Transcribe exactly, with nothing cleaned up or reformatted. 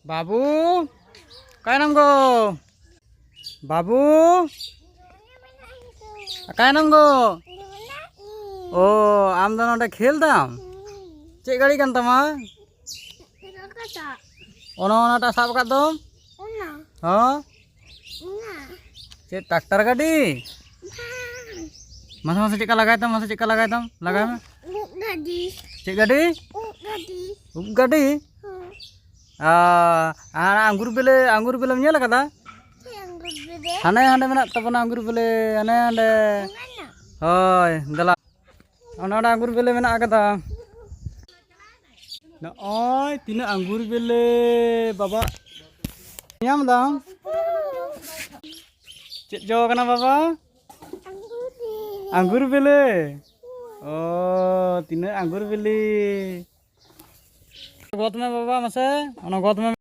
ᱵᱟᱹᱵᱩ, ᱚᱠᱟᱭᱮᱱᱟᱢ ᱜᱳ? ᱵᱟᱹᱵᱩ, ᱚᱠᱟᱭᱮᱱᱟᱢ ᱜᱳ? ᱚ, ᱟᱢ ᱫᱚ ᱱᱚᱰᱮ ᱠᱷᱮᱞ ᱫᱟᱢ? ᱪᱮᱫ ᱜᱟᱹᱰᱤ ᱠᱟᱱ ᱛᱟᱢᱟ? ᱚᱱᱟ, ᱚᱱᱟᱴᱟᱜ ᱥᱟᱵ ᱟᱠᱟᱫ ᱫᱚᱢ? ᱦᱚᱸ? ᱪᱮᱫ ᱴᱨᱟᱠᱴᱟᱨ ᱜᱟᱹᱰᱤ? ᱢᱟᱥᱮ, ᱢᱟᱥᱮ, ᱪᱮᱫᱠᱟ ᱞᱟᱜᱟᱭ ᱛᱟᱢ? ᱢᱟᱥᱮ, ᱪᱮᱫᱠᱟ ᱞᱟᱜᱟᱭ ᱛᱟᱢ? ᱞᱟᱜᱟᱭ ᱢᱮ᱾ ᱩᱵ ᱜᱟᱹᱰᱤ᱾ ᱪᱮᱫ ᱜᱟᱹᱰᱤ? ᱩᱵ ᱜᱟᱹᱰᱤ᱾ ᱩᱵ ᱜᱟᱹᱰᱤ? ᱦᱚᱸ᱾ ᱟ, ᱟᱨ ᱟᱝᱜᱩᱨ ᱵᱮᱞᱮ, ᱟᱝᱜᱩᱨ ᱵᱮᱞᱮᱢ ᱧᱮᱞ ᱟᱠᱟᱫᱟ? ᱪᱮᱫ ᱟᱝᱜᱩᱨ ᱵᱮᱞᱮ? ᱦᱟᱱᱮ ᱦᱟᱸᱰᱮ ᱢᱮᱱᱟᱜ ᱛᱟᱵᱚᱱᱟ ᱟᱝᱜᱩᱨ ᱵᱮᱞᱮ, ᱦᱟᱱᱮ ᱦᱟᱸᱰᱮ᱾ ᱚᱱᱟ ᱨᱮᱱᱟᱜ? ᱦᱳᱭ, ᱫᱮᱞᱟ᱾ ᱚᱱᱮ ᱚᱸᱰᱮ ᱟᱝᱜᱩᱨ ᱵᱮᱞᱮ ᱢᱮᱱᱟᱜ ᱟᱠᱟᱫᱟ᱾ ᱱᱚᱜᱼᱚᱭ ᱛᱤᱱᱟᱹᱜ ᱟᱝᱜᱩᱨ ᱵᱮᱞᱮ ᱵᱟᱵᱟ᱾ ᱧᱟᱢ ᱫᱟᱢ? ᱪᱮᱫ ᱡᱚ ᱠᱟᱱᱟ ᱵᱟᱵᱟ? ᱟᱝᱜᱩᱨ ᱵᱮᱞᱮ᱾ ᱚ, ᱛᱤᱱᱟᱹᱜ ᱟᱝᱜᱩᱨ ᱵᱮᱞᱮ᱾ ᱜᱚᱫ ᱢᱮ ᱵᱟᱵᱟ, ᱢᱟᱥᱮ, ᱚᱱᱟ ᱜᱚᱫ ᱢᱮ᱾